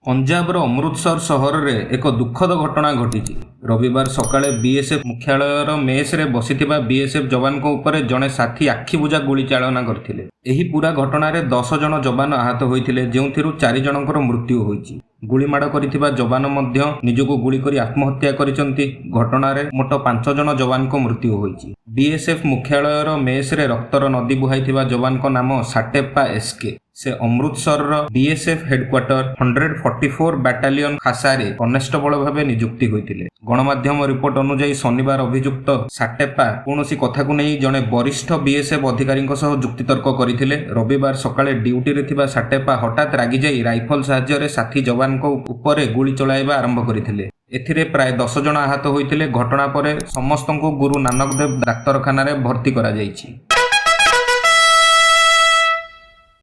ପଞ୍ଜାବର ଅମୃତସର ସହରରେ ଏକ ଦୁଃଖଦ ଘଟଣା ଘଟିଛି। ରବିବାର ସକାଳେ ବିଏସ୍ଏଫ୍ ମୁଖ୍ୟାଳୟର ମେସ୍ରେ ବସିଥିବା ବିଏସ୍ଏଫ୍ ଯବାନଙ୍କ ଉପରେ ଜଣେ ସାଥୀ ଆଖିବୁଜା ଗୁଳି ଚାଳନା କରିଥିଲେ। ଏହି ପୂରା ଘଟଣାରେ 10 ଜଣ ଯବାନ ଆହତ ହୋଇଥିଲେ, ଯେଉଁଥିରୁ ଚାରି ଜଣଙ୍କର ମୃତ୍ୟୁ ହୋଇଛି। ଗୁଳିମାଡ଼ କରିଥିବା ଯବାନ ମଧ୍ୟ ନିଜକୁ ଗୁଳି କରି ଆତ୍ମହତ୍ୟା କରିଛନ୍ତି। ଘଟଣାରେ ମୋଟ ପାଞ୍ଚ ଜଣ ଯବାନଙ୍କ ମୃତ୍ୟୁ ହୋଇଛି। ବିଏସ୍ଏଫ୍ ମୁଖ୍ୟାଳୟର ମେସ୍ରେ ରକ୍ତର ନଦୀ ବୁହାଇଥିବା ଯବାନଙ୍କ ନାମ ସାଟେପ୍ପା ଏସ୍କେ। ସେ ଅମୃତସରର ବିଏସ୍ଏଫ୍ ହେଡକ୍ୱାର୍ଟର 144 ବାଟାଲିୟନ ଖାସାରେ କନେଷ୍ଟବଳ ଭାବେ ନିଯୁକ୍ତି ହୋଇଥିଲେ। ଗଣମାଧ୍ୟମ ରିପୋର୍ଟ ଅନୁଯାୟୀ, ଶନିବାର ଅଭିଯୁକ୍ତ ସାଟେପ୍ପା କୌଣସି କଥାକୁ ନେଇ ଜଣେ ବରିଷ୍ଠ ବିଏସ୍ଏଫ୍ ଅଧିକାରୀଙ୍କ ସହ ଯୁକ୍ତିତର୍କ କରିଥିଲେ। ରବିବାର ସକାଳେ ଡ୍ୟୁଟିରେ ଥିବା ସାଟେପ୍ପା ହଠାତ୍ ରାଗିଯାଇ ରାଇଫଲ ସାହାଯ୍ୟରେ ସାଥୀ ଯବାନଙ୍କ ଉପରେ ଗୁଳି ଚଳାଇବା ଆରମ୍ଭ କରିଥିଲେ। ଏଥିରେ ପ୍ରାୟ 10 ଜଣ ଆହତ ହୋଇଥିଲେ। ଘଟଣା ପରେ ସମସ୍ତଙ୍କୁ ଗୁରୁ ନାନକ ଦେବ ଡାକ୍ତରଖାନାରେ ଭର୍ତ୍ତି କରାଯାଇଛି।